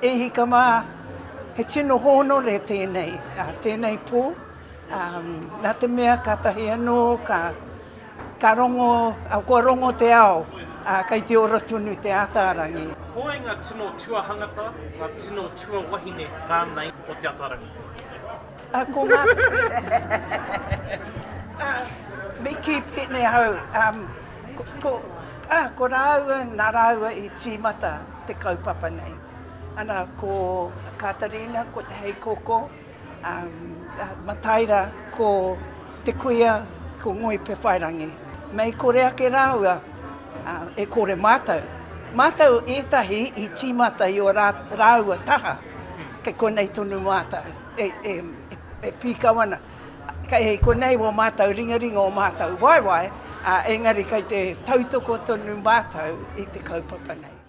E hika mā, he tino hōnore tēnei, tēnei pō, nā te mea kātahi anō ka, ka rongo, kua rongo te ao, kei te ora tonu Te Ataarangi. Ko wai ngā tino tuahangata, ngā tino tuawahine rānei o Te Ataarangi? Ko ngā... Me kī pēnei ahau, ko, ko rāua, nā rāua i tīmata te kaupapa nei. Ana, ko Kātarina, ko Te Heikōkō, Mataira, ko te kuia, ko Ngoi Pewhairangi. Mei kore ake rāua, e kore mātou. Mātou ētahi i tīmata i ō rāua taha, kei konei tonu mātou e, e, e pīkau ana. Kei konei wō mātou ringaringa, ō mātou waewae, engari kei te tautoko tonu mātou i te kaupapa nei.